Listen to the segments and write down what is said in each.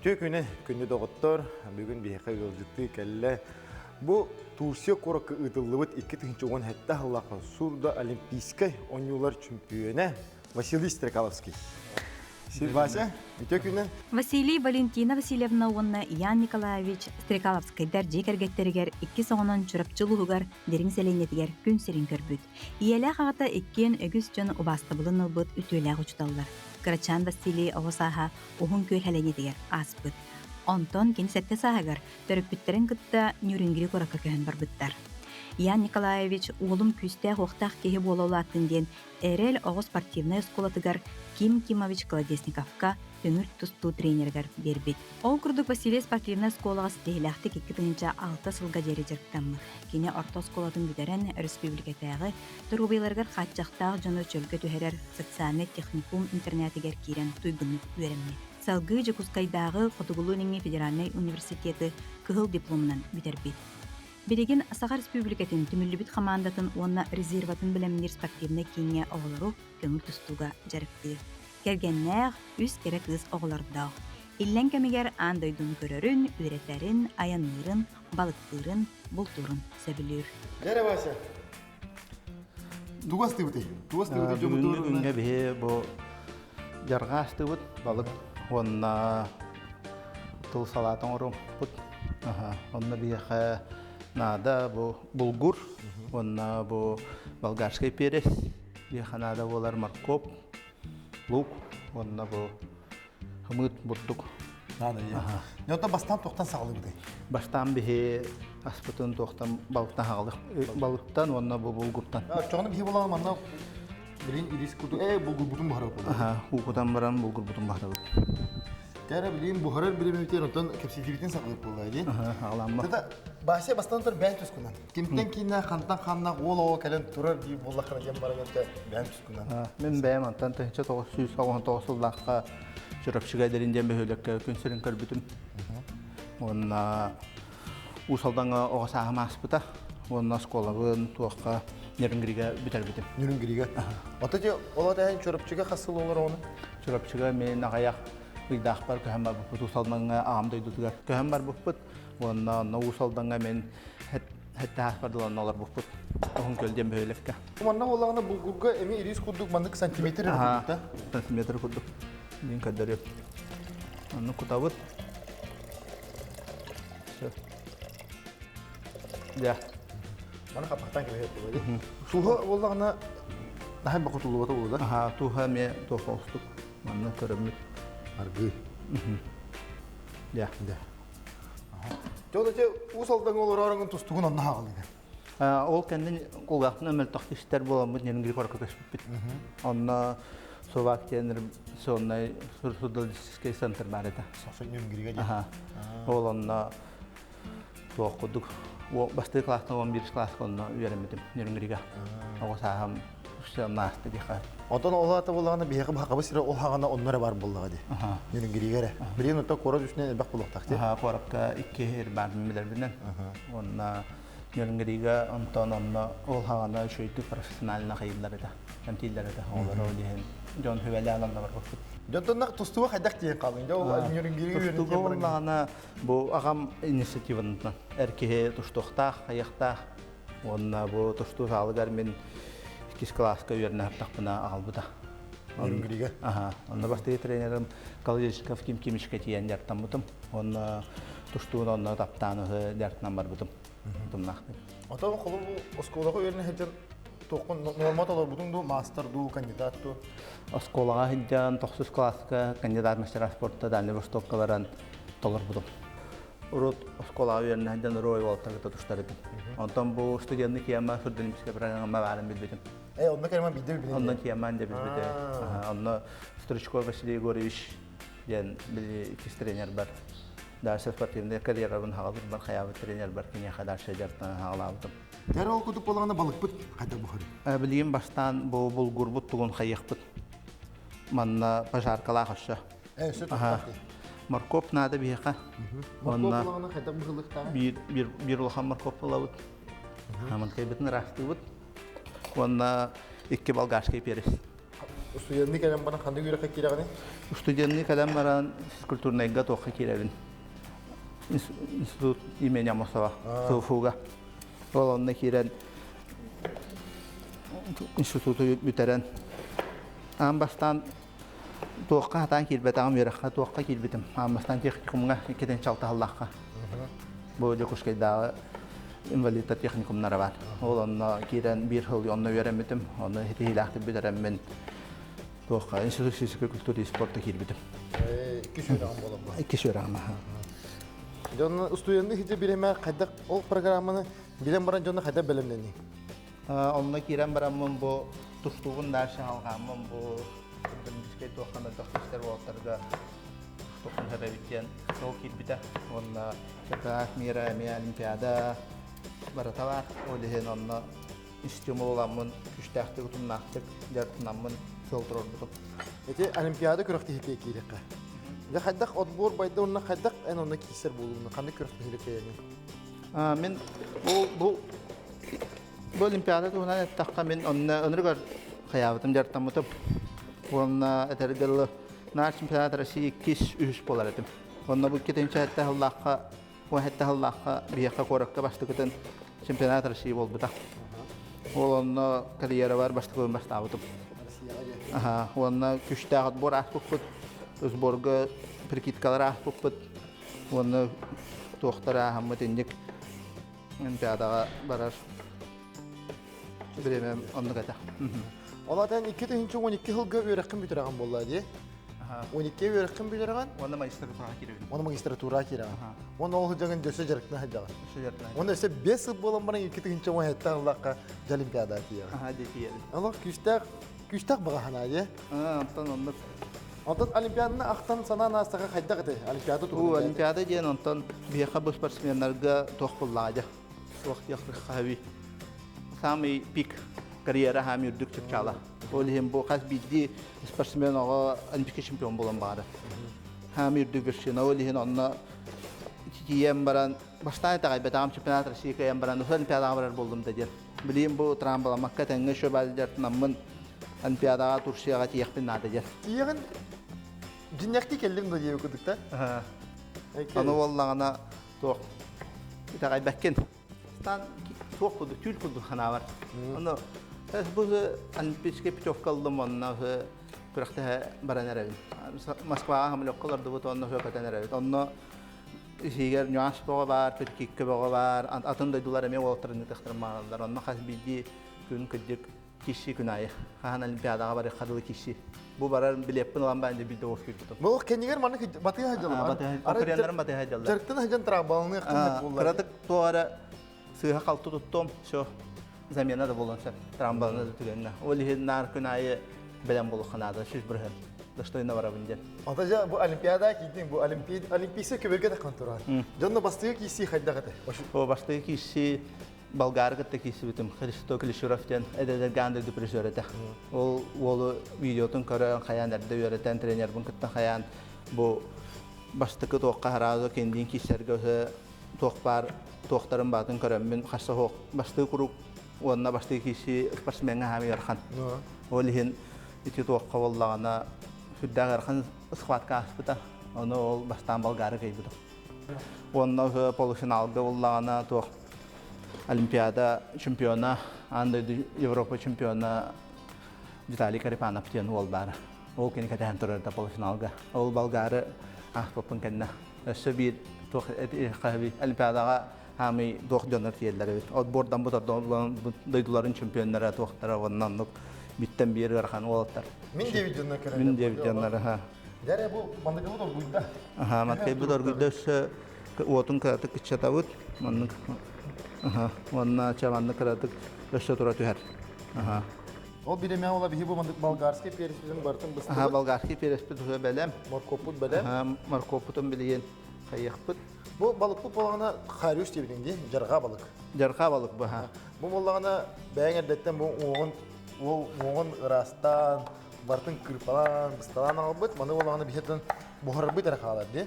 Үтүө күнү, күндү доҕоттор, бүгүн биһиэхэ ыалдьыттыы кэллэ. Бу Турция куоракка ыытыллыбыт 2017 сыллаахха Сурда Олимпийскай оонньуулар чөмпүйүөнэ Василий Стрекаловский. Вася, үтүө күнү. Василий Валентина Васильевна уонна Ян Николаевич Стрекаловскайдар дьиэ кэргэттэригэр иккис оҕонон Чурапчы улууһугар Дириҥ сэлиэнньэтигэр күн сирин көрбүт. Ийэлээх аҕата иккиэн үгүс дьон убаастабылын ылбыт үтүөлээх учууталлар. Кырачаан Василий оҕо сааһа Уһун Күөл сэлиэнньэтигэр ааспыт. Онтон кини сэттэ сааһыгар төрөппүттэрин кытта Нюрингри куоракка көһөн барбыттар. Ян Николаевич уолум күүстээх-уохтаах киһи буола улааттын диэн Эрэл оҕо спортивнай оскуолатыгар Ким Кимович Колодезниковка көҥүл тустуу тренеригэр биэрбит. Ол курдук Василий спортивнай оскуолаҕа ситиһиилээхтик 2006 сылга диэри дьарыктаммыт. Кини орто оскуолатын бүтэрэн, өрөспүүбүлүкэтээҕи доруобуйаларыгар хааччахтаах дьону чөлгө түһэрэр социальнай техникум интернатыгар киирэн туйгуннук үөрэммит. Салгыы Дьокуускайдааҕы Хотугулуу-Илиҥҥи федеральнай университеты кыһыл дипломунан бүтэрбит. Билигин Саха Республикатын түмүллүбүт хамаандатын уонна резерватын бэлэмниир спортивнай кииҥҥэ оҕолору көҥүл тустууга дьарыктыыр. Кэргэннээх, үс кэрэ кыыс оҕолордоох. Иллэҥ кэмигэр аан дойдуну көрөрүн, үөрэтэрин, айанныырын, балыктыырын, бултуурун сөбүлүүр. Дьэ Вася, тугу астыыбытый? Тугу астыыбытый Бүгүҥҥү күҥҥэ биһи бу дьарҕаа астыыбыт балык уонна тыл салаата оҥоруохпут. Онно биһиэхэ наада бу булгур уонна бу болгарский перец, биһиэхэ наада буолар моркоп, лук уонна бу хымыт бурдук. Наада дии. Оттон бастаан туохтан саҕалыыбытый? Бастаан биһи аспытын туохтан балыктан хаҕалык балыктан уонна бу булгуртан. Оччоҕуна биһи буолаҕын манна Билин ирис куту э булгурбутун буһарабыт. Аха, уукутан баран булгурбутун буһарабыт. Кэрэ билин буһарар биримибитин онтон кэпсэтиибитин саҕалыыр буолла дии. Аха, аҕаламма. Тата Бася бастан тур бэйэн тускунан. Кимтэн кииннээх хантан ханна уол оҕо кэлэн турар дии буоллаххына диэн баран этэ бэйэн тускунан. Мин бэйэм антан 1989 сыллаахха Чурапчыга Дэрин диэн бөһүөлэккэ күн сирин көрбүтүм. Уонна Уус Алдаҥҥа оҕо сааһым ааспыта уонна оскуолабын туохха Нерюнгрига бүтэрбитим. Нерюнгрига. Ото те ол эһэн Чурапчыга хас сыл олор ону? Чурапчыга мен аҕыйах ыйдаахпар көһөн барбыппыт Уус Алдаҥҥа аҕам дойдутугар көһөн барбыппыт уонна онно Уус Алдаҥҥа мен хэтте ааспар дылы олорбуппут Уһун Күөл диэн бөһүөлэккэ. Манна буоллаҕына булгурга эми ирис курдук маннык сантиметр курдук да? Сантиметр курдук. Дин көрдөрүөм. Онну кутабыт. Все. Дьэ. Маны хаппахтан кэбиһэр буолуо. Тууһа буоллаҕына наһаа бокутуллубата буолуо да? Аха, тууһа эмиэ туох оҕустук. Манна көрөммүт. Аргыы. Дьэ. Дьэ. Дьэ, дьэ, Уус Алдаҥҥа олороорун тустугун онно хаалыгар. Ол кэннин кулгаахпын мөлтөх истэр буоламмыт Нерюнгри куоракка көспүппүт. Онно Словак диэн соннай сурдологическай центр баар этэ. Нерюнгрига диэн. Ол онно туох курдук бастакы класстан 11 класска онно үөрэммитим Нерюнгрига. Оҕо сааһым наасты диэхэ. Онтон ол аата буоллаҕына биһиэхэ баһакабы сирэ ол хаҕана онно эрэ баар буоллаҕа дии. Нерюнгрига эрэ. Билигин оттон куорат үсүнэн элбэх буолуохтаах дии. Куоракка икки эр баар билэрбинэн. Уонна Нерюнгрига онтон онно ол хаҕана үчүгэйдик профессионально хайыыллар этэ, эмтииллэр этэ. Оҕолору ол иһин дьон хүбэлээн онно барбыппыт. Дьонтон тустууга хайдах тиийэн хааллыҥ? Дьэ ол Нерюнгрига Тустууга буоллаҕына бу аҕам инициативанан эр киһи тустуохтаах, хайыахтаах. Уонна бу тустуу саалыгар мин иккис кылааска үөрэнэ сыртахпына аҕалбыта. Нерюнгрига? Аха. Онно бастакы тренерим Колодезников Ким Кимичка тиийэн дьарыктаммытым. Уонна тустууну онно таптаан ыһы дьарыктанан барбытым. Тумнаахтык. Отон холобур бу оскуолаҕа үөрэнэ сылдьан туоххун нуорма толорбутуҥ дуу, маастар дуу, кандидат дуу? Оскуолаҕа сылдьан тохсус кылааска кандидат мастера спорта Дальний Востокка баран толорбутум. Урут оскуолаҕа үөрэнэ сылдьан рой уолаттарга тустар этим. Онтон бу студенный киэмэ сурдолимпийскай программа баарын билбитим. Э, онно кэлэмэн биирдэ билбитим. Онно киэмэн дэ билбите. Онно Стручков Василий Егорович диэн били иккис тренер бар. Дальше спортивный карьерабын хаҕалыр хайаабыт тренер бар киниэхэ дальше дьарыктанан хаҕалаабытым. Тэр ол кутуп буолаҕына балыкпыт хайдах буһарый? Билигин бастаан бу булгурбут тугун хайыахпыт. Манна пожаркалаах өссө. Э, өссө туттах дии. Моркоп наада биһиэхэ. Моркоп буолаҕына хайдах быһылыктаах? Биир, биир, биир улахан моркоп ылабыт. Хаманкайбытын ыраастыыбыт. Уонна икки болгарский перец. Устудьуоннуу кэлэн баран ханнык үөрэххэ киирэҕиний? Устудьуоннуу кэлэн баран физкультурнайга туохха киирэбин? Институт имени Амосова, СУФУга. Ол онно киирэн институту бүтэрэн аан бастаан туохха хатаан киирбэтэҕим үөрэххэ туохха киирбитим аан бастаан техникумҥа иккитин чалтаһаллаахха бу Дьокуускайдааҕы инвалидтар техникумнара баар ол онно киирэн биир сыл онно үөрэммитим онно ситиһиилээхтик бүтэрэммин туохха институт физической культуры и спорта киирбитим иккис үөрэҕим буолар иккис үөрэҕим Дьонно устудьуоннуу сидьэ бириэмэ хайдах ол программаны билэн баран дьонно хайдах бэлэмнэний? Онно киирэн бараммын бу тустуубун дальше алҕааммын бу Олимпийскай туохха мөлтөх истэр уолаттарга тохтун сөбөбүт диэн ол киирбитэ. Уонна чемпионат мира эмиэ Олимпиада барыта баар. Ол иһин онно стимул ыламмын күүстээхтик утумнаахтык дьарыктанаммын сыл туруорбутум. Ити Олимпиада күрэхтэһиитигэр киириэххэ. Дьэ хайдах отбор байда уонна хайдах эн онно киирсэр буолууну ханнык күрэхтэһиилэр кэйэҥин? Мин бу бу Олимпиада туһунан эттэххэ мин онно ынырыгар хайаабытым дьарыктаммытым. Уонна этэргэ дылы наар чемпионат России иккис үһүс буолар этим. Онно бу иккитинчи сэттэ сыллаахха 17 сыллаахха биһиэхэ куоракка бастакытын чемпионат России буолбута. Ол онно карьерабар бастакыбын бастаабытым. Аха, уонна күштээх отбор ааспыппыт, сборга прикидкалар ааспыппыт. Уонна туохтар ааһаммыт инник Олимпиадаҕа барар бириэмэм оннук этэ. Ол атын 2012 сылга үөрэххин бүтэрэҕин буолла дии. 12 үөрэххин бүтэрэҕин. Уонна магистратураҕа киирэбин. Уонна магистратураҕа киирэҕин. Уонна ол сылдьаҥын өссө дьарыктана сылдьаҕын. Өссө дьарыктана. Уонна өссө 5 сыл буолан баран 2017 сыллаахха дьэ Олимпиадаҕа тиийэҕин. Аха, дьэ тиийэбин. Олох күүстээх күүстээх баҕа санаа дии. Онтон оннук. Онтон Олимпиаданы ахтан санаан аастаха хайдах этэй? Олимпиада туһунан. Олимпиада диэн онтон биһиэхэ бу спортсменнарга туох буллаҕа дьэ. Туох диэх хаһаби. Самый пик карьера хаами үрдүк чыпчаала. Ол иһин бу хас биирдии спортсмен оҕо олимпийский чемпион буолан баҕара. Хаами үрдүк вершина. Ол иһин онно тиийэн баран бастаан итэҕэйбэтэҕим чемпионат России кыайан баран Олимпиадаҕа барар буоллум да диэн. Билигин бу трамбаламакка тэҥҥэ еще баалдьартынаммын Олимпиадаҕа Турцияҕа тиийэхпин наада диэн. Тиийэҕин дьиннэхтии кэллим да диэбит курдук да? Аны буоллаҕына туох итэҕэйбэккин. Стан туох курдук түүл курдук санаабар. Ону бу олимпийскай путевка ыллым онно күрэхтэһэ баран эрэбин. Москваҕа самолекка олордубут онно көтөн эрэбит. Онно иһигэр нюанс бөҕө баар, перекидка бөҕө баар, атын дойдулар эмиэ уолаттарын ыытыахтарын баҕараллар. Онно хас биирдии күн кырдьык киши күн аайы. Хаһан Олимпиадаҕа барыахха дылы киши. Бу барар билиэппин ылан баан биирдэ уоскуйбутум. Бу кэннигэр маннык батыһа сылдьаллар. Конкуреннарым батыһа сылдьаллар. Дьарыктан сылдьан трамбалыныахтын буоллар. Кыратык туох эрэ сыыһа халты туттуом, все замена да буолуон сөп. Трамбалана да түгэннэ. Ол иһин наар күн аайы бэлэм буолуохха наада, 100%. Достойно барабын диэн. Ата дьэ бу Олимпиада киирдиҥ, бу Олимпийскай көбүргэ таххан турар. Дьонно бастыгы киирсии хайдах этэ? О, бастыгы киирсии Болгары кытта киирсибитим. Христо Клишуров диэн эдэрдэргэ аан дойду призер этэ. Ол уолу видеотун көрөн, хайаан эрдэ үөрэтэн, тренербин кытта хайаан бу бастакы туохха хараазы киндиин киирсэргэ өһө туох баар туохтарын баатын көрөммүн хасса суох бастыы куруук уонна бастыы киирсии спортсмеҥҥа хаамый ыарахан. Ол иһин ити туохха буоллаҕына сүрдээх ыарахан схватка ааспыта. Ону ол бастаан Болгары кыайбытым. Уонна полуфиналга буоллаҕына туох Олимпиада чемпиона, аан дойду Европа чемпиона Виталий Карипанов диэн уол баара. Ол кини кэтэһэн турар да полуфиналга. Ол Болгары ааспыппын кэннэ. Өссө биир туох Олимпиадаҕа хаамый туох дьоннор тиийэллэр эбит. Отбордан бу дойдуларын чемпионнара туохтара уонна оннук биттэн биир ыарахан уолаттар. Мин диэбит дьоннор кэлэллэр. Мин диэбит дьоннор, аха. Дьэ бу мандыкыбыт оргуйда. Аха, манкайбыт оргуйда өссө уотун кыратык кыччатабыт. Маннык аха, уонна чэ маннык кыратык өссө тура түһэр. Аха. Ол биремэ ола биһи бу мандык болгарский переспитин барытын быстыбыт. Аха, болгарский переспит уже бэлэм. Моркуоппут бэлэм. Аха, моркуоппутун билигин хайыахпыт. Бу балыкпыт буоллаҕына хариус диэбитиҥ дии, дьарҕаа балык. Дьарҕаа балык бу аха. Бу буоллаҕына бэйэҥ эрдэттэн бу уоҕун уол уоҕун ыраастаан, барытын кырпалаан, бысталаан аҕалбыт. Маны буоллаҕына биһиэтин буһарарбыт эрэ хаалар дии.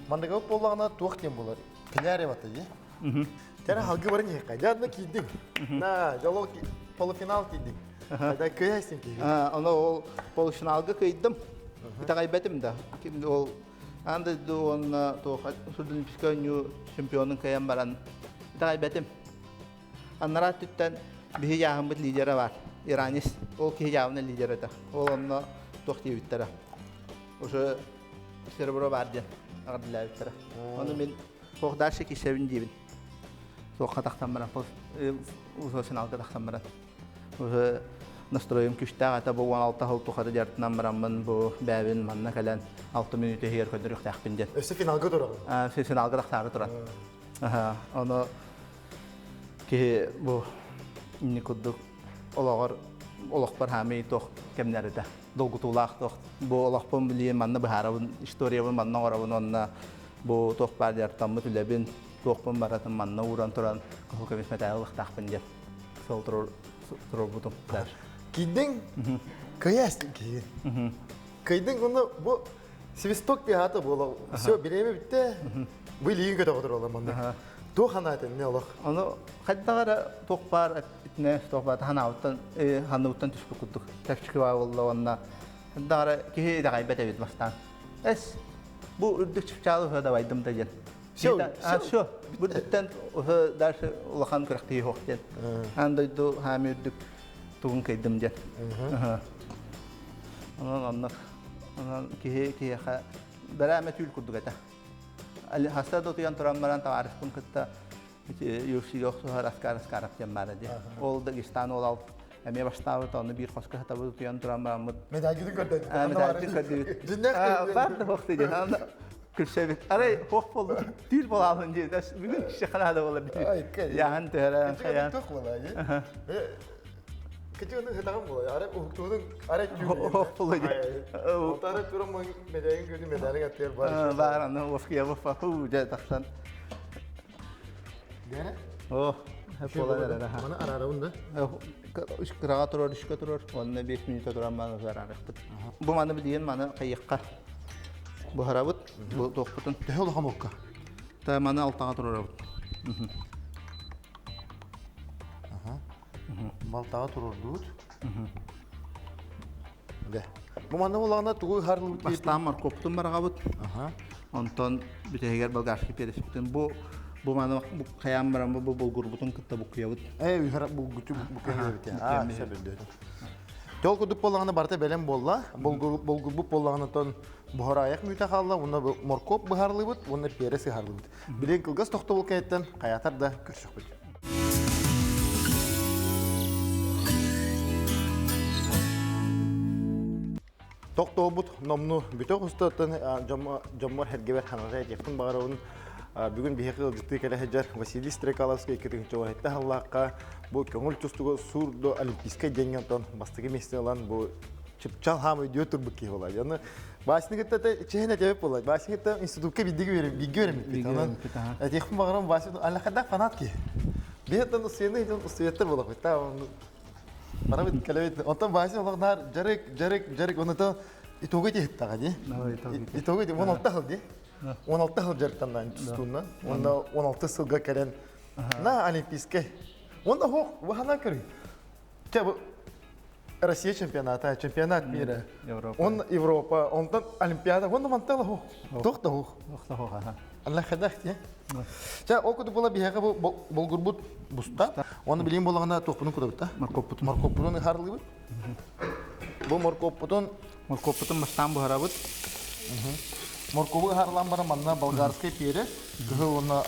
Мандыгабыт буоллаҕына туох диэн буолар? Кэлээр эбата дии. Тәрэ халгы баран иһиэххэ. Дьэ, онно киирдиҥ. На, дьоло полуфинал киирдиҥ. Да кыайсың киһи. Оны ол полуфиналга кыйдым. Итэҕэйбэтим да. Ким ол аан дойду уонна Сурдолимпийскай оонньуу чемпионун кыайан баран итэҕэйбэтим. Анараа өттүттэн биһи дьааһыммыт лидера бар. Иранец. Ол киһи дьаабына лидер этэ. Ол онно туох диэбиттэрэ. Уже серебро бар диэн аҕырдылаабыттара. Ону мин туох дальше кисэбин диибин. Туохха тахсан баран, финалга тахсан баран. Уже настроем күштээх этэ бу 16 сыл тухары дьартынан бараммын бу бэйэбин манна кэлэн 6 мүнүүтэ иһигэр көрдөрүөхтээхпин диэн. Өссө финалга турабын. Финалга тахсаары туран. Ону киһи бу инни курдук олоҕор олохпор хаамый туох кэмнэр этэ. Долгутуулаах туох. Бу олохпун билиэн манна быһаарабын, историябын манна оҥоробун уонна бу туох баар дьарыктаммыт үлэбин, туохпун баратын манна ууран туран кыһыл көмүс мэтээл ылыахтаахпын диэн сыл туруорбутум. Кийдиҥ кыйаас киһи. Кыйдыҥ уну бу свисток пиата буола. Все, бириэмэ бүттэ. Бу илиигин көтөҕө туралар манна. Туох ханаат эмне олох? Ону хайдах эрэ туох баар итинэ туох баар ханаабыттан ханныбыттан түспүт курдук чэпчэки баа буолла уонна хайдах эрэ киһи итэҕэйбэт эбит бастаан. Эс бу үрдүк чыпчаалы уһа дабайдым да диэн. Все, все. Бу үрдүктэн уһа дальше улахан күрэхтэһии суох диэн. Аан дойду хаами үрдүк тугун кыйдым диэн. Онон оннук. Онон киһи киһиэхэ бэрээме түүл курдук этэ. Хаста да утуйан туран баран табаарыспын кытта UFC-гэ охсуһар Аскар Аскаров диэн баара дии. Ол Дагестан ол эмиэ бастаабыт, ону биир хоско хатабыт утуйан туран бараммыт. Медальгытын көрдөдүт. Медальгытын көрдөбүт. Бар да хоох дии. Күлсэбит. Арай хоох болду. Түүл болаалын дии. Бүгүн киши ханаада болар дии. Яхан төһөрөн хаян. Тох болаа дии. Кити оны хытаган болаа. Арай уһуктуудун арай түүл. Хоох болу дии. Отара туран медалин көрдү медалин аттыгар бар. Бар аны оския бу фаху дэ тахсан. Дәне? О, хеп болар эрэ. Маны арарабын да. Үс кыраға турар, үшкө турар. Онно 5 минута туран маны арарыхпыт. Бу маны билигин маны кайыкка буһарабыт. Бу туохпутун. Төһө улахан окка? Та маны алтаға турарабыт. Балтаға турурдуут. Дэ. Бу манна булаҕына тугу ыһарлыбыт Бастаан моркуоптун бараҕабыт. Онтон бүтэһигэр болгарский переспитин бу бу маны бу хайаан баран бу булгурбутун кытта буккуйабыт. Э үһэр булгучу буккуйабыт. Аа, сөбүлдү. Тол курдук буоллаҕына барыта бэлэм буолла. Булгурбут буоллаҕына тон буһараайах мүтэ хаалла, уонна моркуоп быһарылыбыт, уонна перец ыһарылыбыт. Билигин кылгас тохтобул кэнниттэн хайаатар да көрсөхпүт. Тохтобут номну бүтөх устаттан дьоммор хергебер ханалай диэхпин баҕарабын. Бүгүн биһиэхэ ыалдьыттыы кэлэ сылдьар Василий Стрекаловскай 2017 сыллаахха бу көҥүл тустууга Сурдо Олимпийскай диэҥҥэ онтон бастакы миэстэ ылан бу чыпчаал хаам өйдүө турбут киһи буолар. Аны Васяны кытта чэһин этебит буолар. Васяны кытта институтка бииргэ үөрэммиппит. Онон этиэхпин баҕарам Вася аллахадаах фанат киһи. Биһиттэн устуйаны устуйаттар буолахпыт. Барабыт кэлэбит. Онтон Вася олох наар дьарык, дьарык, дьарык. Онута итога тиһиттаҕа дии. Итога 16 сыл дии. 16 сыл дьарыктаннаан тустуунна. Уонна 16 сылга кэлэн на Олимпийскай. Онда хоох вахана көрүй. Те бу Россия чемпионата, чемпионат мира. Он Европа, онтон Олимпиада, онда мантала хоох. Тох да хоох. Тох да хоох, аха. Алла хадах те. Ча ол курдук була биһиэхэ бу болгурбут буста. Оны билим буолаҕына туохпунун кутабыт Моркуоппутун. Моркуоппутун ыһарылыбыт. Бу моркуоппутун Моркуоппутун бастаан буһарабыт. Моркуобу ыһарылаан баран манна болгарскай перец, кыһыл уонна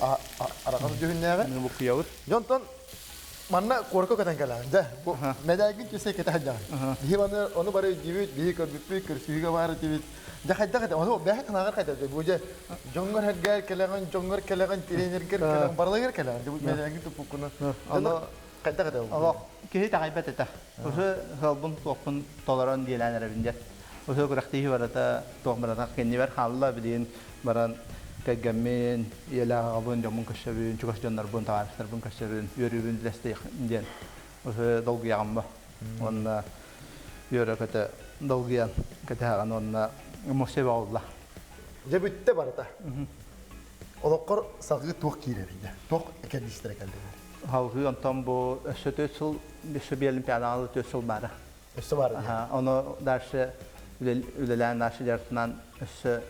араҕас дьүһүннээҕи. Буккуйабыт. Дьонтон манна куорка көтөн кэлэҕин. Дьэ, бу мэдээлгин түсэ кэтэ сылдьаҕын. Биһи маны ону бары өйдүүбүт, биһи көрбүппүт, көрсүһүүгэ баар этибит. Дьэ хайдах этэ? Ону бэйэ санааҕар хайдах этэ? Бу дьэ дьоҥҥор эргээр кэлэҕин, дьоҥҥор кэлэҕин, тренергэр кэлэҕин, барыларыгар кэлэҕин. Дьэ бу мэдээлгин туппуккуна. Ону хайдах этэ? Олох киһи итэҕэйбэт этэ. Уже сыалбын туохпун толорон диэлээн эрэбин диэн. Уже күрэхтэһии барыта туох барыта кэннибэр хаалла билигин баран кэргэммин, ийэлээх аҕабын, дьоммун көрсөбүн, чугас дьоннорбун, табаарыстарбын көрсөбүн, үөрүүбүн үллэстиэх диэн уже долгуйаҕым бу. Уонна үөрэ-көтө долгуйан кэтэһэҕин уонна эмоция бөҕө Дьэ бүттэ барыта. Олоххор салгыы туох киирэрий? Туох кэллиистэрэ кэллилэр? Халгыы онтон бу өссө 4 сыл өссө би олимпиадаҕа 4 сыл баара. Өссө баара дии. Ону дальше үлэлээн дальше дьарыктанан өссө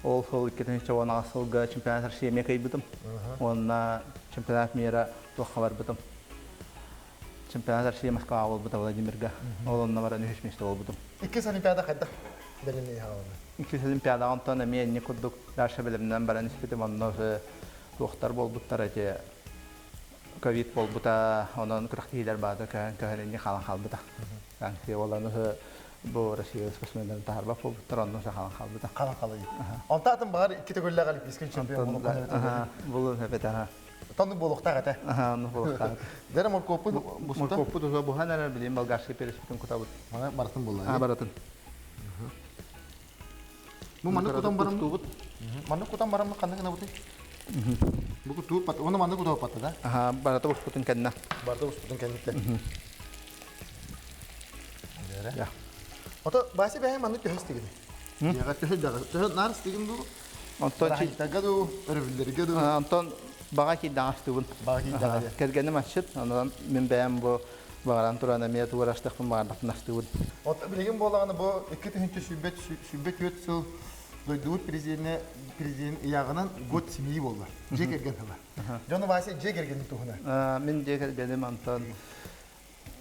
ол сыл 2010 сылга чемпионат России эмиэ кыайбытым. Уонна чемпионат мира туохха барбытым. Чемпионат России Москваҕа буолбута Владимирга. Ол онно баран үһүс миэстэ буолбутум. Иккис олимпиада хайдах бэлэмнии хаалана? Иккис олимпиадаҕа онтон эмиэ инник курдук дальше бэлэмнэн баран испитим. Онно туохтар буолбуттар эти ковид буолбута, онон күрэхтэһиилэр баада көһөн көһөн инник хаалан хаалбыта. Санкция буолан бу Россия спортсменнарын таһарбат буолбуттар, онно хаалан хаалбыта. Хаалан хаалый. Онто атын баҕар икки төгүллээх олимпийскай чемпион буолуохха эбэтэ. Булун эбэтэ. Тоннук буолуохтаах этэ. Оннук буолуохтаах этэ. Дэрэ моркуоппут буста. Моркуоппут уже буһан эрэр, билигин болгарский переспитин кутабыт. Мана барытын буолла. А, барытын. Бу маннык кутан баран маннык кутан баран ханнык гынабытый? Бу кутуу пат, оны маннык кутуу патта да? Аха, барыта буспутун кэннэ. Барыта буспутун кэнниттэн. Я. Ото баси бэһэ маннык төһө истигин? Яга төһө дагы, төһө нар истигин бу? Онтон Бырааһынньыктарга дуу, өрөбүллэргэ дуу? Онтон баҕа киирдэҕэ астыыбын. Баҕа киирдэҕэ. Кэргэним асчыт, онон мин бэйэм бу баҕаран туран эмиэ тугу астыахпын баҕардахпын астыыбын. От билигин буоллаҕына бу 2024 сыл дойдубут президенэ президент ыйааҕынан год семьи буолла. Дьиэ кэргэн сыла. Дьону Вася дьиэ кэргэнин туһунан. Мин дьиэ кэргэним Антон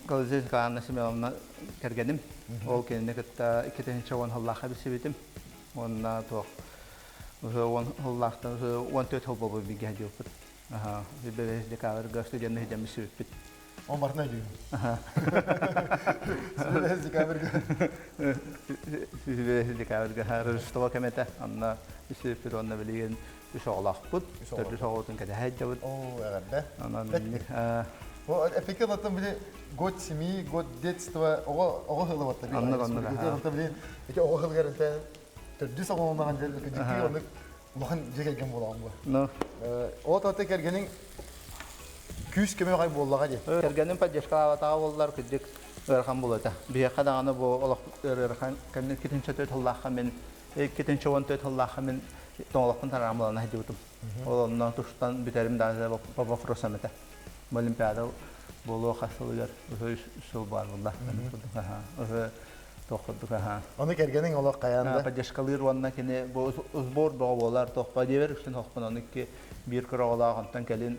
Колозин Анна Семеновна кэргэним. Ол кинини кытта 2010 сыллаахха билсибитим. Уонна туох уон сыллаахтан 14 сыл буолбут бииргэ сылдьыбыппыт. Бэбэс декабрьга студенны сылдьан билсибиппит. Он барытын өйдүүбүн. Сүүрбэһис декабрьга. Сүүрбэһис декабрьга Рождество кэмэтэ. Онно билсибиппит уонна билигин үс оҕолоохпут. Төрдүс оҕобутун кэтэһэ сылдьабыт. Оо, эҕэрдэ. Онон Бу эпикэ латын били год семьи, год детства оҕо оҕо сыла барта. Оннук оннук. Били ити оҕо сылыгар интэн төрдүс оҕолонаҕын дьэ дьикти оннук улахан дьиэ кэргэн буолаҕын бу. Ну. Ол аты кэргэниҥ күүс көмө аҕай буоллаҕа дии. Кэргэним поддержкалаабатаҕа буоллар кырдьык ыарахан буолуо этэ. Биһиэхэ даҕаны бу олох ыарахан кэннэ иккитинчи сыллаахха мин 2014 сыллаахха мин тоҥолохпун тараан булан сылдьыбытым. Ол онно тустан бүтэрим даҕаны по вопросам этэ. Олимпиада буолуо хас сылыгар үс сыл баар буолла. Уже туох курдук аха. Ону кэргэниҥ олох хайаан да? Поддержкалыыр уонна кини бу сбор бөҕө буолар туохпа диэбэр үксүн хохпун ону икки биир кыра оҕолоох онтон кэлин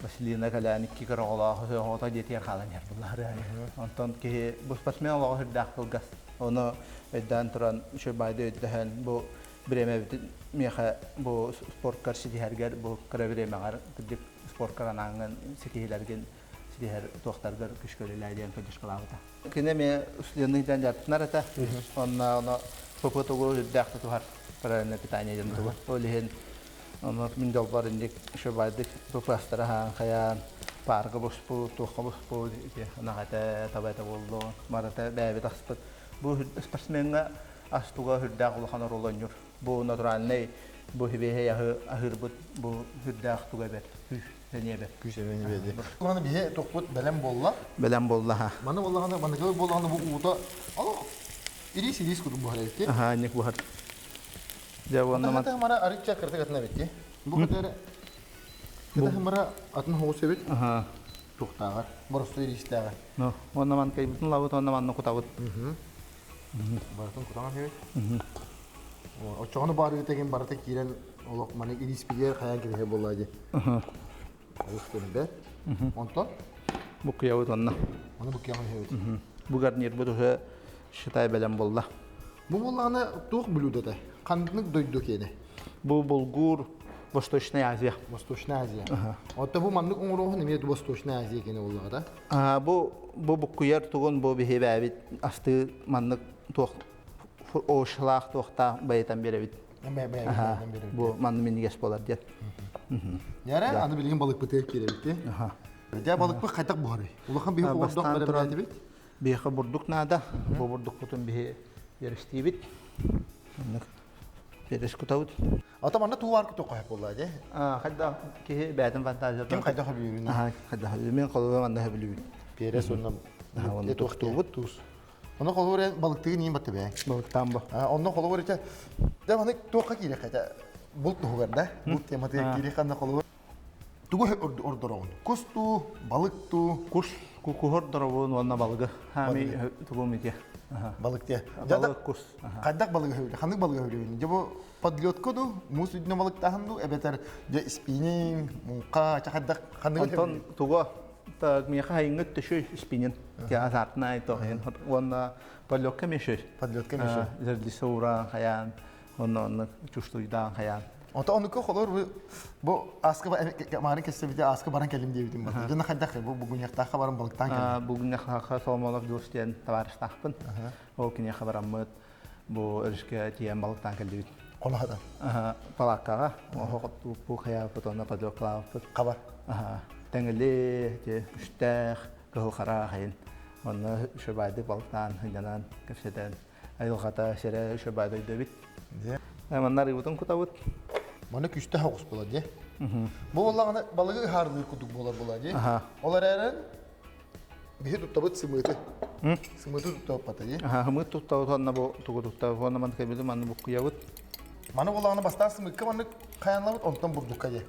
Василина кэлээн икки кыра оҕолоох оҕото дьиэтигэр хаалан иһэр буллар. Онтон киһи бу спортсмен олоҕо сүрдээх кылгас. Ону өйдөөн туран үчүгэй баайды өйдөһөн бу бириэмэбитин миэхэ бу спорткар ситиһэргэр бу кыра бириэмэҕэр кырдьык спорткар анааҥҥын ситиһиилэргин ситиһэр туохтаргар күүскэ үлэлээ диэн поддержкалаабыта. Кини эмиэ студенныйдан дьарыктанар этэ. Онно оно ПП-тугу үрдээх тутуһар правильное питание диэн тугу. Ол иһин ону мин дьолбор инник үчүгэйдик ПП-астара хаан хайаан паарга буспут, туохха буспут, ити ынах этэ, таба этэ буоллун, барыта бэйэбит аспыт. Бу спортсмеҥҥа ас туга үрдээх улахан оруолу оонньуур. Бу натуральный бу хибиэһэй аһы аһыырбыт бу үрдээх туга эбэр күүс сэниэбэр. Күүс эбэни Маны биһи тохпут бэлэм буолла. Бэлэм буолла ха. Маны буоллаҕына маныгы буоллаҕына бу уута олох ириис ириис курдук буһар эбит. Аха, инник буһар. Дьэ уонна ман мара арычча кыртык атын эбит. Бу кытары кыта мара атын хоҕус эбит. Аха. Туохтааҕар, боростуой ириистээҕэр. Ну, уонна ман кайбытын лабыт, уонна манны кутабыт. Барытын кутаҕын эбит. Оччоҕону баарыы тегин барыта киирэн олох маны ирииспигэр хайаан кириһэ буолла дии. Олус көнбөт. Онтон? Буккуйабыт онно. Аны буккуйаҕын иһэбит. Бу гарнирбыт уже считай бэлэм буолла. Бу буоллаҕына туох блюдо Ханнык дойду киэнэ? Бу булгур Восточная Азия. Восточная Азия. Оттон бу маннык оҥоруоһун эмиэ Восточная Азия киэнэ буоллаҕа да? Бу бу буккуйар тугун бу биһи бээбит асты маннык туох овощалаах туохтаах байытан биэрэбит. Бу манны минньигэс буолар диэн. Яра аны билигин балыкпытыгар киирэбит. Дьэ балыкпыт хайдах буһарый? Улахан биһи оҕордох бэлэмнээтибит. Биһиэхэ бурдук наада. Бу бурдукпутун биһи перестиибит. Маннык перес кутабыт. Ата манна туу бар кутуохха сөп буолла дии. Хайдах киһи бэйэтин фантазията. Ким хайдах сөбүлүүрүн. Хайдах мен холобура манна сөбүлүүбүн. Перес уонна уонна туохтуубут. Туус. Онно холобур эн балыктыгын иин батты бээ. Балыктаан бу. Онно холобур ите дэ маны туохха киириэххэ этэ булт туһугар да булт тематыгар киириэххэ онно холобур. Тугу ордороҕун? Кус дуу, балык дуу? Кус, куһу ордоробун уонна балыгы. Хаами тугум ити. Балык диэ. Балык кус. Хайдах балыгы хөбүлэ? Ханнык балыгы хөбүлүүгүн? Дьэ бу подлетка дуу, муус үрдүнэ балыктааһын дуу, эбэтэр дьэ спиннинг, муҥха, ча хайдах ханныгы Онтон туга миэхэ хайыҥҥыт төшөй спиннинг. Азартнай тоһин уонна подлетка мешөй. Подлетка мешөй. Зердисе ураан хайаан, онно онно чувствуйдаан хайаан. Ото онуку холор бу аска маарын кэссэбите аска баран кэлим диэбитим бар. Дьоно хайдах бу бугуньяхтаахха баран балыктаан кэлим. Бугуньяхтаахха Соломонов Дьулус диэн табаарыстаахпын. Ол киниэхэ бараммыт бу өрүскэ тиийэн балыктаан кэллибит. Хонохотон. Палааккаҕа оһох хайааппыт уонна подлёккалаабыппыт. Хаба. Тэҥили, үстээх, кыһыл хара хайын. Онно үчүгэйдик балыктаан, сынньанан, кэпсэтэн айылҕата сирэ үчүгэй дойду эбит. Манна арыыбытын кутабыт. Маны күстэ соҕус буолар дии. Бу буоллаҕына балыгы ыһаарылыыр курдук буолар буолар дии. Ол эрээрэн биһи туттабыт сымыыты. Сымыыты туттабыт дии. Сымыыт туттабыт уонна бу тугу туттабыт уонна маны кэбили маны буккуйабыт. Маны буоллаҕына бастаан сымыыкка маннык хайанлабыт онтон бурдукка дии.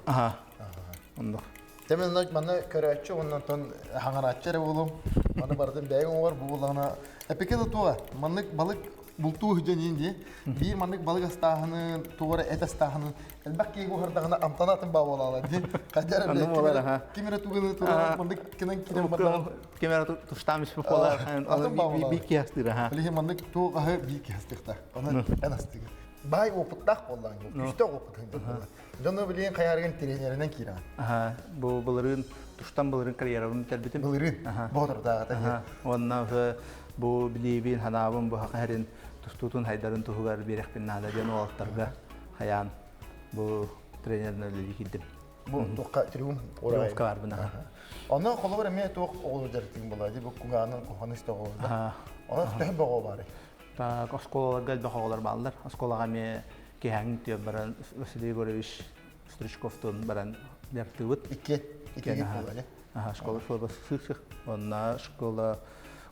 Оннук. Дьэ манна көрөөччү уонна онтон хаҥарааччы эрэ буолуом. Маны барытын бэйэҥ оҥор бу буоллаҕына эпике да туоҕа маннык балык бултуу сылдьан иин дии. Биир маннык балык астааһынын, тугу эрэ эт астааһынын элбэх киһи буһардаҕына амтана атын баа буолаалар дии. Хайдах эрэ Аны буолар аха. ким эрэ тугуну тугу маннык кинен кирэн бардаҕын Ким эрэ туштаам испит буолар. Атын баа буолаалар. Биир киһи астыыр аха. Билиһин маннык туох аһы биир киһи астыахтаах. Онон эн астыгын. Баай опыттаах буоллаҕыҥ, күстээх опыт буолла. Дьону билигин хайаарыгын тренеринэн киирэҕин. Аха, бу былырыын туштан былырыын карьерабын бүтэрбитим. Былырыын? Боотурдааҕыта. Уонна бу билиибин, ханаабын бу хаһарын тустуутун хайдарын туһугар биэрэхпин наада диэн уолаттарга хайаан бу тренеринэн үлэлии киирдим. Бу туохха триумф Триумфка барбын аха. Онно холобур эмиэ туох оҕолор дьарыктыын буолла дии бу кугаанын куханы истэ оҕолор. Онон төһө боҕо баарый? Так, оскуолаларга элбэх оҕолор бааллар. Оскуолаҕа эмиэ киһээҥҥин түөн баран Василий Егорович Стручковтуун баран дьарыктыыбыт. Икки. Икки буолла Аха, школа школа сыых Онна школа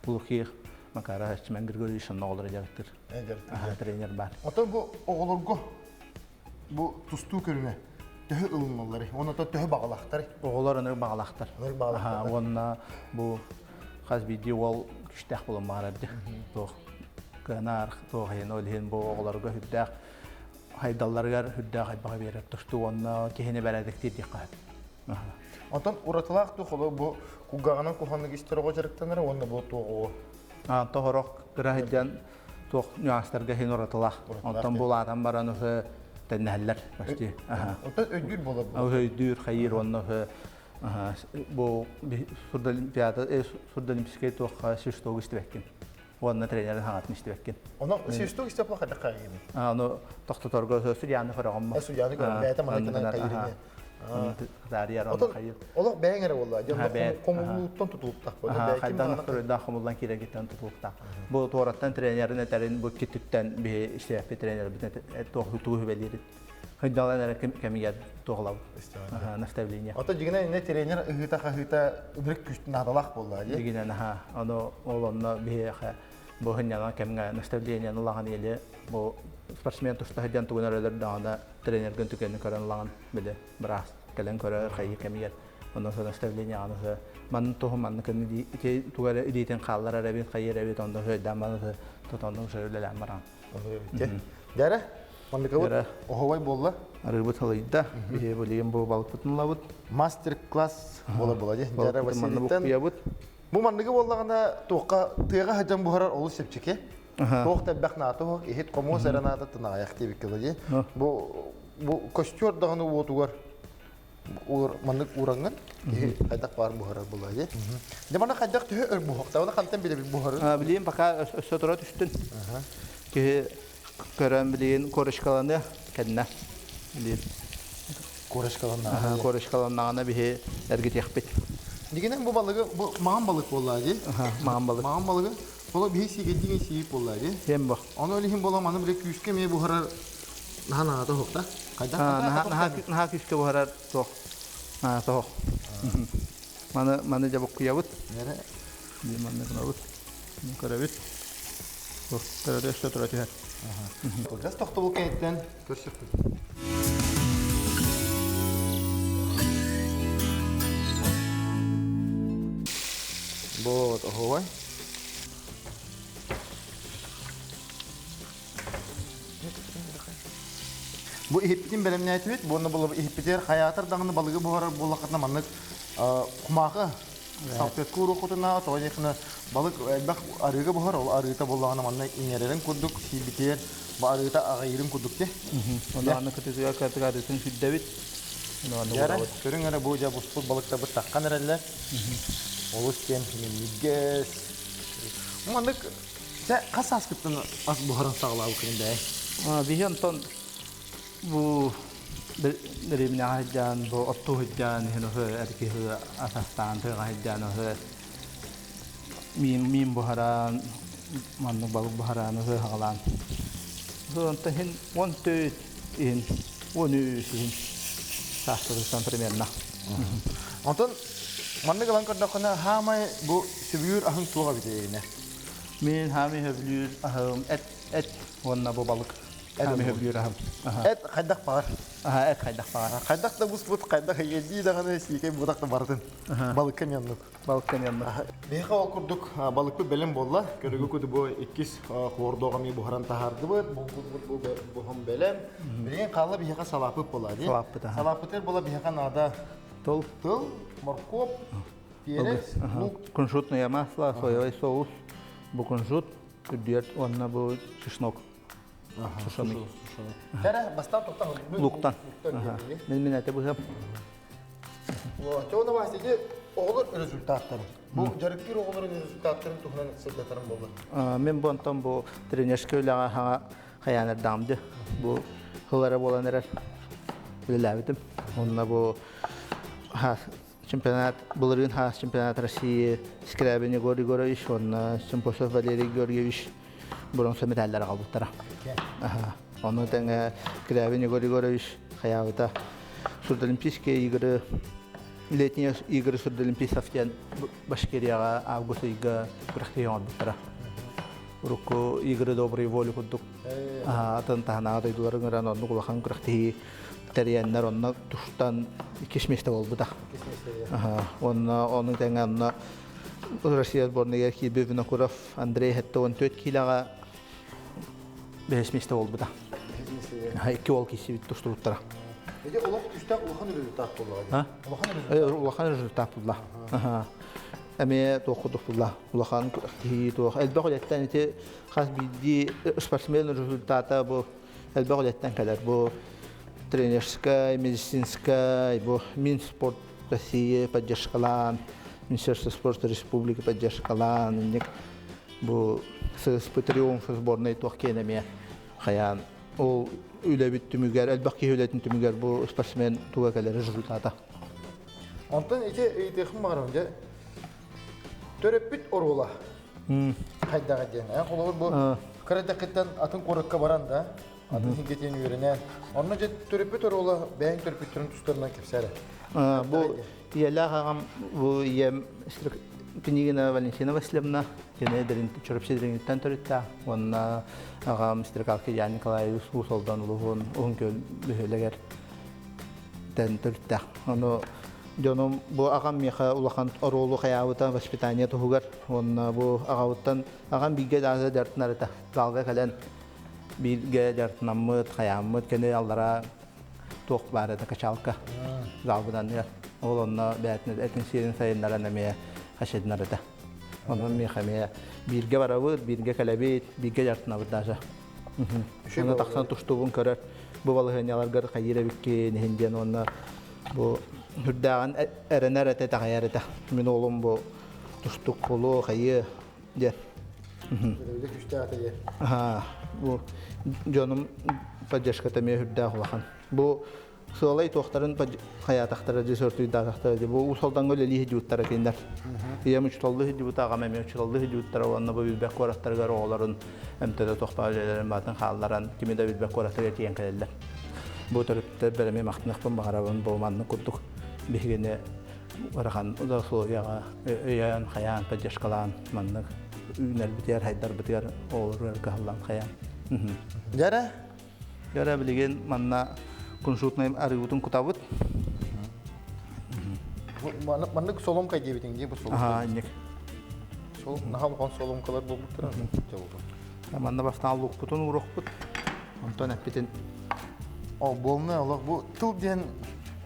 глухих Макара Чимэн Григорьевич онно оҕолоро дьарыктыыр. Аха, тренер бар. Оттон бу оҕолорго бу тустуу көрүҥэ төһө ылыналларый? Уонна төһө баҕалаахтарый? Оҕолор аны баҕалаахтар. баҕалаахтар. Уонна бу хас биирдии уол күштээх буолан баҕарар дии. Туох кыанаар, туох иһин, ол иһин бу оҕолорго сүрдээх хайдалларыгар сүрдээх айбаҕа биэрэр тустуу уонна киһини бэрээдэктиир диэххэ сөп. Онтон уратылаах туох оло бу кулгааҕынан куһаҕаннык истэр оҕо дьарыктанара уонна бу туох оҕо? Тоһорох кыра сылдьан туох нюанстарга иһин уратылаах. Онтон булаатан баран уже тэннэһэллэр почти. Онтон өйдүүр буолар бу. Өйдүүр, хайыыр уонна уже бу сурдолимпиада сурдолимпийскай туохха свистогу истибэккин. Уонна тренерин хаҥатын истибэккин. Оно свисток истеп хайдах хайыгын? Аны тохтоторго судьяны көрөҕүм. Судьяны көрөм бэйэтэ мана кынан хайырыны. Таарыйар онно хайыр. Олох бэйэҥ эрэ буолла. Дьон хомуллууттан тутулуктаах буолла. Хайдан көрөйдөөх хомуллан киирэргиттэн тутулуктаах. Бу туораттан тренерин этэрин бу киттүттэн биһи истээппит тренербит туох тугу хүбэлиирин. Хайдалан эрэ кэмигэр туохлабыт. Наставление. Ото дьигинэ инне тренер ыһыыта-хаһыыта ынырык күүстүн наадалаах буолла дии. Дьигинэн аха. Ону ол онно биһиэхэ бу хынньанан кэмҥэ наставлениены ылаҕын или бу спортсмен туста сылдьан тугун эрэ өлөрдөҕүнэ тренергин түгэни көрөн ылаҕын били быраас кэлэн көрөр хайыы кэмигэр онно наставлениеҕаны манны туһу манны кынны ити тугу эрэ илиитин хаалларар эбит хайыыр эбит онно өйдөөн маны тотонну уже үлэлээн баран Дәрэ, манныкабыт оһовай буолла. Арыыбыт халыйда. Биһи билигин бу балыкпытын ылабыт. Мастер-класс буола буола дии. Дәрэ Василийтан. Бу манныгы буоллаҕына туохха тыаҕа сылдьан буһарар олус чэпчэки. Туох да элбэх наата суох, иһит хомуос эрэ наата тынаайах диэбиккэ дии. Бу бу костер даҕаны уотугар маннык уураҥҥын киһи хайдах баар буһарар буолаа дии. Дьэ маны хайдах төһө өр буһуохтаҕына хантан билэбит буһарын? Билигин пока өссө тура түстүн. Киһи көрөн билигин корочкаланыа кэннэ. Билигин. Корочкаланнаҕына. Корочкаланнаҕына биһи эргитиэхпит. Дигинэн бу балыгы бу маҕан балык буоллаа дии. Маҕан балык. Маҕан балыгы Ол биһи сигэдиҥи сиип буолла дии. Сиэн бу. Ону ол иһин буолан маны бile күүскэ эмиэ буһарар наһаа наада суох да. Хайдах наһаа күүскэ буһарар суох. Суох. Маны маны дьэ буккуйабыт. Маны гынабыт. Көрөбүт. Көрөдө өссө тура түһэр. Кылгас тохтобул кэнниттэн көрсөхпүт. Вот, оһуобай. Бу иһиппитин бэлэмнээтибит, буонна буолла иһиппитигэр хайаатар даҕаны балыгы буһарар буоллаххытына маннык кумаахы салфетка уруоххутуна, тоҕо диэххинэ балык элбэх арыыга буһар, ол арыыта буоллаҕына манна иҥэрэрин курдук сиирбитигэр бу арыыта аҕыйырын курдук ти. Онно аны кытытыгар кытык арыытын сүрдэбит. Дьэ, көрүҥ эрэ бу дьэ буспут балыктарбыт таххан эрэллэр. Олус диэн минньигэс. Маннык Сэ хас сааскыттан ас буһаран саҕалаабыккын бээ? Биһи онтон бу дэриэбинэҕэ сылдьан, бу оттуу сылдьан, иһин оһы эр киһи ас астаан тыаҕа сылдьан оһы миин миин буһаран, маннык балык буһаран оһы саҕалаан. Онтон иһин 14 иһин, 13 иһин саастарыттан примерно. Онтон маннык ылан көрдөххүнэ, хаамай бу сөбүлүүр аһыҥ туох эбит эйигинэ? Мин хаамай сөбүлүүр аһым эт, эт уонна бу балык. Хаамай сөбүлүүр аһым. Эт хайдах баҕар? Аха, эт хайдах баҕар. Хайдах да буспут, хайдах эйэлии даҕаны сиикэй бутах да барытын. Балыкка эмиэ оннук. Балыкка эмиэ оннук. Биһиэхэ ол курдук балыкпыт бэлэм буолла. Көрүгү куду бу иккис хвордоҕа эмиэ буһаран таһаардыбыт. Булгурбут бу буһан бэлэм. Билигин хаалла биһиэхэ салааппыт буолла дии. Салааппыт, аха. Салааппытыгар буола биһиэхэ наада Тыл. Тыл, моркуоп, перец, лук. Кунжутное масло, соевый соус, бу кунжут, үрдүөр уонна бу чеснок. Сушеный. Кэрэ, бастаан туктан. Луктан. Мен мен эте быһам. Чоно Василий оҕолор результаттарын. Бу дьарыктыыр оҕолорун результаттарын туһунан сырдатарым буолла. Мен бу онтон бу тренерскэй үлэҕэ хаҥа хайаанардаамды. Бу хылара буолан эрэр үлэлээбитим. Онно бу чемпионат былырыын хаас чемпионат России Скрябин Егор Егорович уонна Чемпосов Валерий Георгиевич бронза медаллары аҕалбыттара. Ону тэҥэ Скрябин Егор Егорович хайаабыта Сурдолимпийские игры летние игры сурдолимпийцев диэн Башкирияҕа август ыйга күрэхтэһии оҥорбуттара. Урукку игры доброй воли курдук атын таһынааҕы дойдулары ыҥыран оннук улахан күрэхтэһии тэрийэннэр онно тустан иккис миэстэ буолбута. Уонна ону тэҥэ онно Россия сборныгар киирбит Винокуров Андрей 74 киилэҕэ бэһис миэстэ буолбута. Икки уол киирсибит тустубуттара. Ити олох түстээх улахан результат буоллаҕа. Улахан результат. Улахан результат булла. Эмиэ туох курдук булла. Улахан киһи туох. Элбэх үлэттэн ити хас биирдии спортсмен результата бу элбэх үлэттэн кэлэр. Бу тренерскай, медицинскай, бу Минспорт России поддержкалаан, Министерство спорта республики поддержкалаан, инник бу ССП Триумф сборной туох киэн эмиэ хайаан ол үлэбит түмүгэр, элбэх киһи үлэтин түмүгэр бу спортсмен туга кэлэр результата. Онтон ити ыйытыахым баҕарабын дьэ төрөппүт оруола хайдаҕа диэн. Холобур бу кыра атын куоракка баран да атын сиргэтин үөрэнэн онно дьэ төрөппүт оруола бэйэҥ төрөппүттэрин тустарынан кэпсээрэ. Бу ийэлээх аҕам бу ийэм Книгина Валентина Васильевна кини Чурапчы Дириҥиттэн төрүттээх уонна аҕам Стрекалки Ян Николаевич Уус Алдан улууһун Уһун Күөл бөһүөлэгэр тэн төрүттээх. Ону дьонум бу аҕам миэхэ улахан оруолу хайаабыта воспитание туһугар уонна бу аҕабыттан аҕам бииргэ даҕаны дьарыктанар этэ. Залга кэлэн бииргэ дьарыктанаммыт, хайааммыт кини аллара туох баар этэ качалка залбынан ол онно бэйэтин этин сиэрин сайыннаран эмиэ хашединар этэ. Онон миэхэ эмиэ бииргэ барабыт, бииргэ кэлэбит, бииргэ дьарыктанабыт даже. Онно тахсан тустуубун көрөр бу балаһыанньаларгар хайыыр эбиккин иһин диэн уонна бу үрдээҕин эрэнэр этэ итэҕэйэр этэ. Мин уолум бу тустук буолуо хайыы диэн. Бу дьонум поддержката эмиэ үрдээх улахан. Бу сыалай туохтарын хайаатахтара дии сортуйдаатахтара дии. Бу Уус Алдаҥҥа үлэлии сылдьыбыттара кинилэр. Ийэм учууталлыы сылдьыбыта, аҕам эмиэ учууталлыы сылдьыбыттара уонна бу билбэт куораттарыгар оҕолорун эмтэтэ тохтоо үлэлэрин баатын хаалларан кими да билбэт куораттарыгар тиийэн кэлэллэр. Бу төрөппүттэр эмиэ махтаныахпын баҕарабын бу маннык курдук биһигини ыарахан условияҕа өйөөн, хайаан, поддержкалаан маннык үүнэрбитигэр, хайдарбытыгар оҕолоругар кыһаллан хайаан. Дьэрэ? Дьэрэ билигин манна кунжутнай арыыбытын кутабыт. Маннык соломка диэбитиҥ дии бу соломка. Аха, инник. Сол наһаа улахан соломкалар буолбуттара. Манна бастаан луукпутун уурукпут. Онтон эппитин Ол буолна олох бу тыл диэн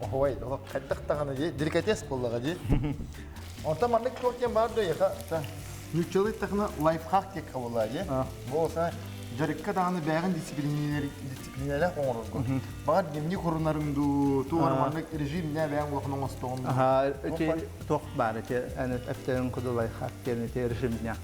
оһуой олох хайдах даҕаны дии деликатес буоллаҕа дии. Онтон маннык туох диэн баар да яха ньуччалыы тахына лайфхак диэккэ буоллаа дии. Бу олса дьарыкка даҕаны бэйэҕин дисциплинэлээх оҥорорго. Баҕар дневник хорунарыҥ дуу, туох маннык режим не бэйэҥ улахан оҥостоҕун дуу. Ити туох баар ити эптэрин куду лайфхак диэн ити режим дня.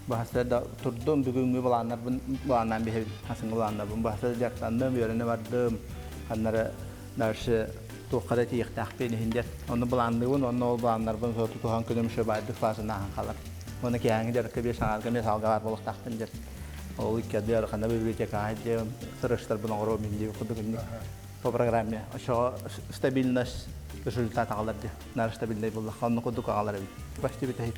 Баһаста да турдум бүгүҥҥү былааннарбын былааннаан биһэбин хасыҥҥы былааннарбын баһаста дьарыктанным үөрэнэ бардым ханнары дальше туохха да тиийиэхтээхпин иһин диэн онно былаанныыбын уонна ол былааннарбын тутуһан күнүм шөбайдык фазаны ааһан хаалар уонна киэһээҥҥи дьарыкка биэс аҥаарга эмиэ саалга баар буолуохтаахпын диэн ол икки арахана библиотекаҕа диэн сырыштарбын оҥоруом иһин курдук инник по программе очоҕо стабильность результат аҕалар диэн наар стабильнай буоллахха онно курдук аҕалар эбит почти бүтэһик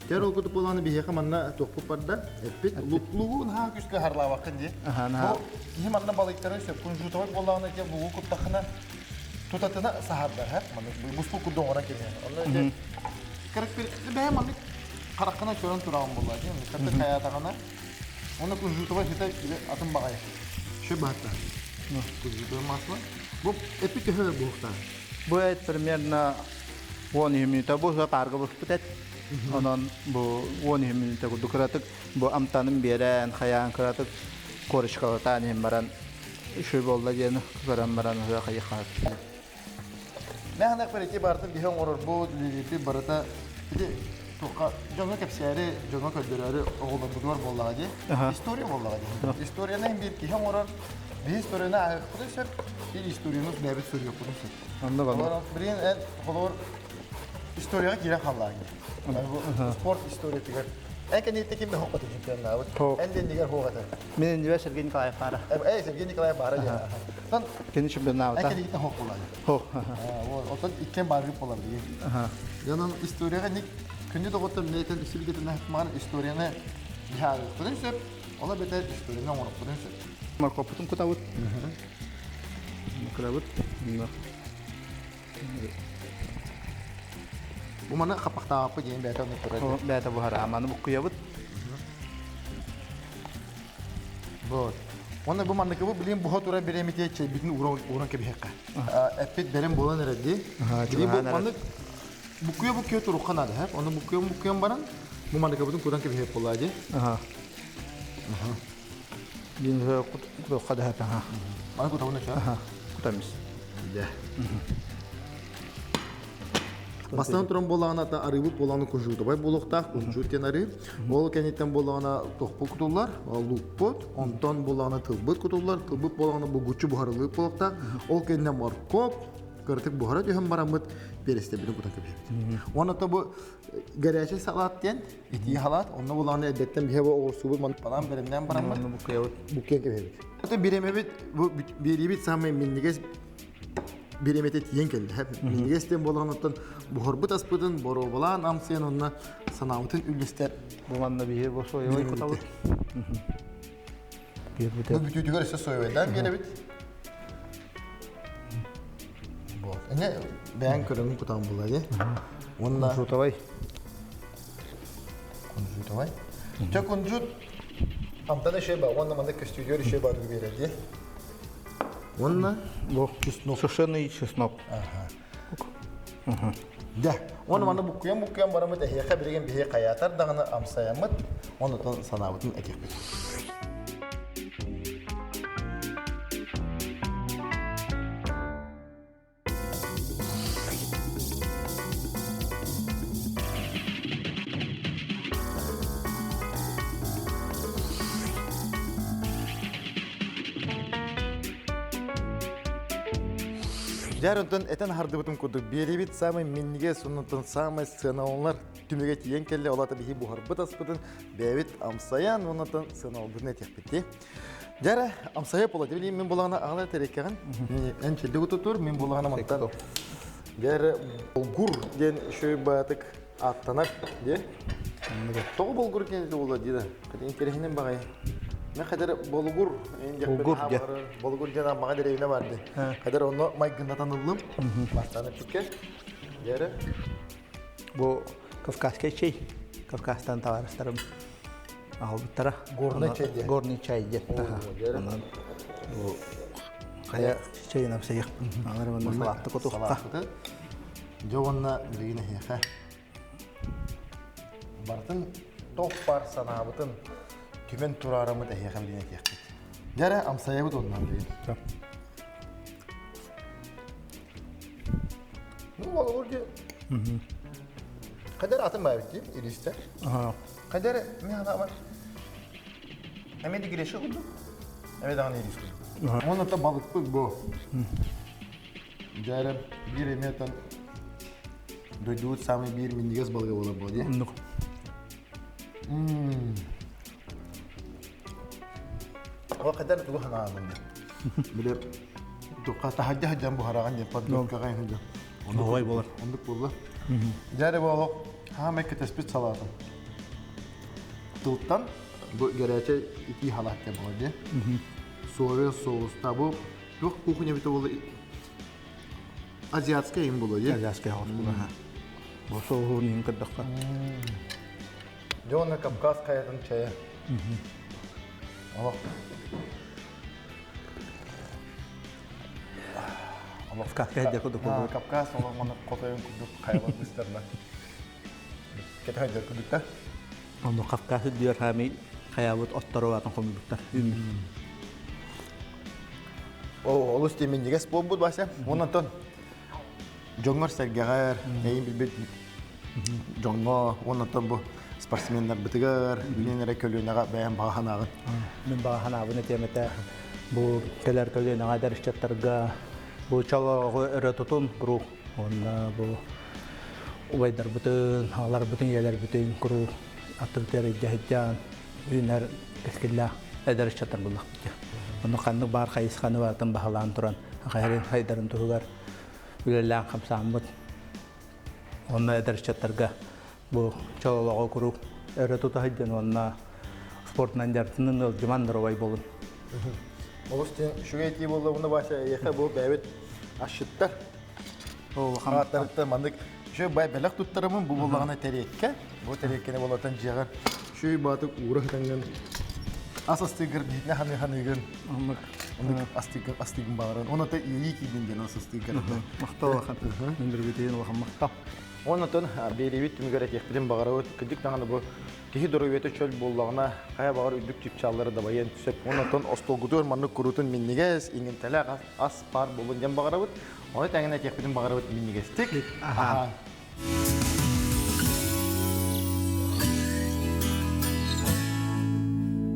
Кэр ол курдук буолааны биһиэхэ манна туохпут барда эппит лугу наһаа күүскэ харлаабаккын дии. Бу киһи манна балыктары сөп кунжутовай буоллаҕына ити лугу куттаххына тутатына саһардар һэ маннык буспут курдук оҥорон кэбиһэр. Онно ити бэйэ маннык хараххынан көрөн тураҕын буолла дии. Кыртык хайаатаҕына оны кунжутовай сыта атын баҕайы. Шө баатта. Кунжутовай масло. Бу эппит төһө буохтаа? Бу эт примерно 10 минута бу паарга буспут эт. Онон бу 10 мүнүүтэ курдук кыратык бу амтанын биэрэн, хайаан кыратык корочкалатаан иһин баран үчүгэй буолла диэн көрөн баран ыһыах хайыхха. Мэхэнэх ити барытын биһи оҥорорбут, үлэлиирбит барыта ити туохха дьоҥҥо кэпсээри, дьоҥҥо көрдөрөөрү оҕолорбутугар буоллаҕа дии. История буоллаҕа дии. Историяны биир киһи оҥорор, биһи историяны ааһыахпытын сөп, биир историяны бэйэбит суруйуохпутун сөп. Онно бар. Билигин эн холобур историяҕа киирэн хааллаҕыҥ. Спорт историятыгар эн кэнниттэ ким да хоққото чемпионнаабыт. Эн деннигэр хуох этэ. Мин иннибэр Сергей Николаев баара. Сергей Николаев баара дии. Тон Кини чемпионнаабыта. Эн кэнниттэн хоқ буолар. Хоқ. Отон иккен бааргып болар дии. Янан историяҕа ник күндү доҕоттор мейтен үсүлгетин маҕан историяны биһаарыахпытын сөп, ола бэтэр историяны оҥоруохпутун сөп. Моркоппутун кутабыт. Кырабыт. Бу маны хаппахтаабаппыт диэн бэйэтэ оннук турар. Бэйэтэ буһара. Маны буккуйабыт. Вот. Уонна бу манныкыбы билин буһа турар бириэмитэ чэйбитин ууран кэбиһиэххэ. Эппит бэлэм буолан эрэр дии. Билин бу маннык буккуйа буккуйа турукка наада, һэп. Оны буккуйа буккуйан баран бу манныкыбытын куран кэбиһиэх буоллаа дии. Дин кутуохха да ха. Маны кутабын өчө. Кутамис. Дэ. Бастан туран буолаҕына та арыыбыт буолаҕына кунжутовай буолуохтаах, кунжут диэн арыы. Ол кэнниттэн буоллаҕына тохпут кутуллар, луукпут, онтон буоллаҕына тылбыт кутуллар, тылбыт буоллаҕына булгуччу буһарыллыбыт буолуохтаах. Ол кэннэ моркуоп, кыратык буһара түһэн бараммыт перестэбитин кутан кэбиһэбит. Уонна то бу горячий салат диэн итии халаат, онно буоллаҕына эрдэттэн биһи бу оҕурсубут манан бэлэмнээн бараммыт буккуйан кэбиһэбит. Это бириэмэбит бу биэриибит самый минньигэс бириэмэтэ тиийэн кэллэ. Минньигэс диэн буоллаҕына буһарбыт аспытын боруобалаан амсыйан онно санаабытын үллэстэр. Бу манна биһи бу соевай кутабыт. Бу бүтүүтүгэр өссө соевайдаан биэрэбит. Вот. Эне бэйэҥ көрөҥүн кутаҕын буолла дии. Уонна Кунжутовай. Кунжутовай. Чэ кунжут амтан еще ба, уонна манна көстүүтүгэр еще ба биэрэр дии. Уонна Бу чеснок. Сушеный чеснок. Ага. Дэ. Уонна манна буккуйан-буккуйан бараммыт эһиэхэ билигин биһи хайаатар даҕаны амсайаммыт, онутун санаабытын этиэхпит. Дьэр онтон этэн аһардыбытым курдук биэриибит саамай минньигэс оннуттан саамай сыаналанар түмүгэ тиийэн кэллэ ол аата биһи буһарбыт аспытын бэйэбит амсайан оннуттан сыаналбытын этиэхпит Дьэрэ амсайа була билим мин булаҕына аҕала тэрэккэҕин эн чэйдик утутур мин булаҕына мантан дьэрэ булгур диэн шөй баатык ааттанар диэ тоҕо булгур диэн буола дии да интэриэһинэн баҕайы мен хадэр болугур Булгур диэн. Болугур диэн аммаҕа дэриэбинэ бар ди хадэр онно майгыннатан ыллым бастаан эппиккэ дьэрэ Бу кавказскай чэй. Кавказтан табаарыстарым аҕалбыттара. Горный чай диэн. Горный чай диэн. Онон бу хайа чайын амсайыахпын. Аңар манна салаатты кутуохха. Дьэ уонна билигин эһиэхэ барытын туох баар санаабытын түмэн тураараммыт эһиэхэ билигин этиэхпит. Дьэ эрэ амсайабыт онно билигин. Ну, ол дии. Кадер атын баайбыт дии, иристэр. Кадер мен ана Эме де греши курдук. Эме даҕаны ирис курдук. Уонна то балыкпыт бу. Дьээрэ биир эметен дойдубут самый биир минньигэс балыга буолар буо дии. Оннук. О кадер тугу ханаанын. Биле туққа таһадьа хаджан буһараҕан диэн подготовкаҕа иһин Оһуой буолар. Оннук буолла. Дьээрэ буолуох хаамай кэтэспит салаатын. Тылтан бу гэрээчэ итии халаат диэн буолар дии. Соя соуста бу туох кухня эбитэ буолла азиатскай им буолуо дии. Азиатскай соус буолар. Бу соуһун иһин көрдөххө. Дьэ уонна Кавказ хайатын чайа. Олох Кавказ хайда курдук буолбут. Кавказ олох манна хотойун курдук хайалар быстарна. Кэтэһэйдэр курдук Онно Кавказ үрдүгэр хаамый хайаабыт оттору атын хомуйбуттар. О, олус тиэминньигэс буолбут Вася. Онон дьоҥҥор-сэргэҕэр, эйин билбит дьоҥҥо, уонна бу спортсменнарбытыгар, үүнэн эрэ көлүөнэҕэ бэйэм баҕа санааҕын. Мин баҕа санаабын этиэм этэ. Бу кэлэр көлүөнэҕэ эдэр ыччаттарга бу чолооҕу өрө тутун куруук уонна бу убайдарбытын, аҕаларбытын, ийэлэрбитин куруук аттыбытыгар илдьэ сылдьан үүнэр кэскиллээх эдэр ыччаттар буллахпыт. Онно ханнык баар хайысханы барытын баһылаан туран хайдарын туһугар үлэлээн хамсааммыт. Онно эдэр ыччаттарга бу чололоҕу куруук өрө тута сылдьан уонна спортунан дьарыктанан ыалдьыман доруобай буолун. Олус диэн үчүгэй этии буолла уонна Вася эйиэхэ бу бэйэбит асчыттар ааттарыттан маннык үчүгэй бай бэлэх туттарымын бу буоллаҕына тэриэккэ бу тэриэккэни болотон дьиэҕэр үчүгэй баатык уура сытаҥҥын ас астыыгар биһитинэ ханыы ханыыгын Оннук оннук астыыгын астыыгын баҕаран онон иэйии киирдин диэн ас астыыгар Махтал улахан. Үндүргүтүн улахан махтал. Онон биэриибит түмүгэр этиэхпитин баҕарабыт. Кырдьык даҕаны бу киһи доруобуйата чөл буоллаҕына, хайа баҕар үрдүк чыпчааллары дабайыан сөп. Онон остуолгутугар маннык куруутун минньигэс, иҥэмтэлээх ас баар буоллун диэн баҕарабыт. Ону тэҥинэ этиэхпитин баҕарабыт минньигэстик. Аһаан.